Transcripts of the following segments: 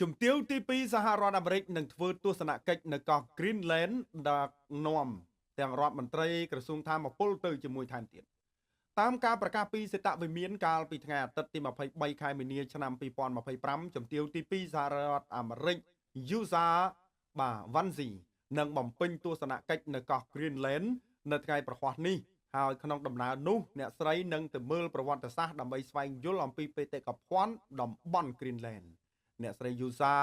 ជំទាវទី2សហរដ្ឋអាមេរិកនឹងធ្វើទស្សនកិច្ចនៅកោះ Greenland ដឹកនាំទាំងរដ្ឋមន្ត្រីក្រសួងធម្មពលទៅជាមួយថែមទៀតតាមការប្រកាសពីសេតវិមានកាលពីថ្ងៃអាទិត្យទី23ខែមីនាឆ្នាំ2025ជំទាវទី2សហរដ្ឋអាមេរិក Yusa បាទវ៉ាន់ស៊ីនឹងបំពេញទស្សនកិច្ចនៅកោះ Greenland នៅថ្ងៃប្រហ័សនេះហើយក្នុងដំណើរនោះអ្នកស្រីនឹងទៅមើលប្រវត្តិសាស្ត្រដើម្បីស្វែងយល់អំពីបេតិកភណ្ឌតំបន់ Greenland អ្នកស្រីយូសា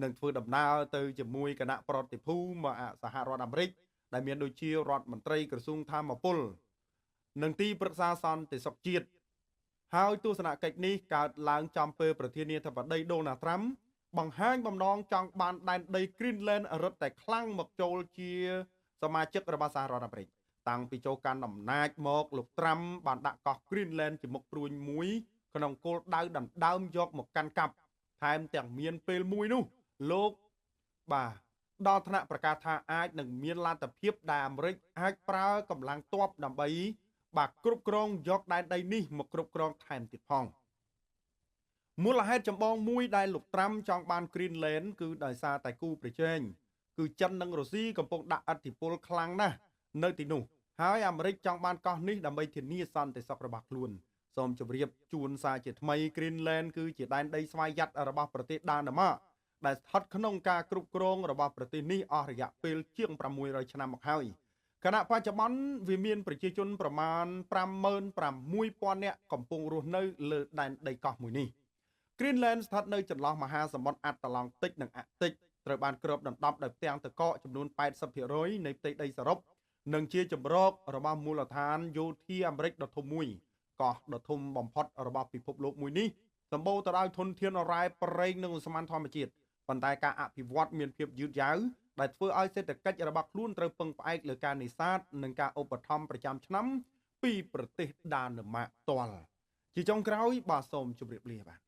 នឹងធ្វើដំណើរទៅជាមួយគណៈប្រតិភូមកសហរដ្ឋអាមេរិកដែលមានដូចជារដ្ឋមន្ត្រីក្រសួងធម្មពលនិងទីប្រឹក្សាសន្តិសុខជាតិហើយទស្សនកិច្ចនេះកើតឡើងចំពេលប្រធានាធិបតីដូណាល់ត្រាំបង្ហាញបំណងចង់បានដែនដី Greenland រឹតតែខ្លាំងមកចូលជាសមាជិករបស់សហរដ្ឋអាមេរិកតាំងពីចូលកាន់អំណាចមកលោកត្រាំបានដាក់កោះ Greenland ជាមុខព្រួញមួយក្នុងគោលដៅដណ្ដើមយកមកកាន់កាប់ថែមទាំងមានពេលមួយនោះលោកបាទដល់ថ្នាក់ប្រកាសថាអាចនឹងមានលទ្ធភាពដែលអាមេរិកអាចប្រើកម្លាំងទ័ពដើម្បីបាទគ្រប់គ្រងយកដែនដីនេះមកគ្រប់គ្រងថែមទៀតផងមូលហេតុចម្បងមួយដែលលោកត្រាំចង់បាន Greenland គឺដោយសារតែគូប្រជែងគឺចិននិងរុស្ស៊ីកំពុងដាក់ឥទ្ធិពលខ្លាំងណាស់នៅទីនោះហើយអាមេរិកចង់បានកោះនេះដើម្បីធានាសន្តិសុខរបស់ខ្លួនសូមជម្រាបជូនសារជាថ្មី Greenland គឺជាដែនដីស្វយ័តរបស់ប្រទេសដាណឺម៉ាកដែលស្ថិតក្នុងការគ្រប់គ្រងរបស់ប្រទេសនេះអស់រយៈពេលជាង600ឆ្នាំមកហើយគណៈបច្ចុប្បន្នវាមានប្រជាជនប្រមាណ56000នាក់កំពុងរស់នៅលើដែនដីកោះមួយនេះ Greenland ស្ថិតនៅចន្លោះមហាសមុទ្រអាត្លង់តិកនិងអាក់ទិកត្រូវបានគ្របដណ្ដប់ដោយផ្ទាំងទឹកកកចំនួន80%នៃផ្ទៃដីសរុបនិងជាជម្រករបស់មូលដ្ឋានយោធាអាមេរិកដ៏ធំមួយកោះដ៏ធំបំផុតរបស់ពិភពលោកមួយនេះសម្បូរទៅដោយធនធានរ៉ែប្រេងនិងឧស្ម័នធម្មជាតិប៉ុន្តែការអភិវឌ្ឍមានភាពយឺតយ៉ាវដែលធ្វើឲ្យសេដ្ឋកិច្ចរបស់ខ្លួនត្រូវពឹងផ្អែកលើការនេសាទនិងការឧបត្ថម្ភប្រចាំឆ្នាំពីប្រទេសដាណឺម៉ាកផ្ទាល់ជាចុងក្រោយបាទសូមជម្រាបលាបាទ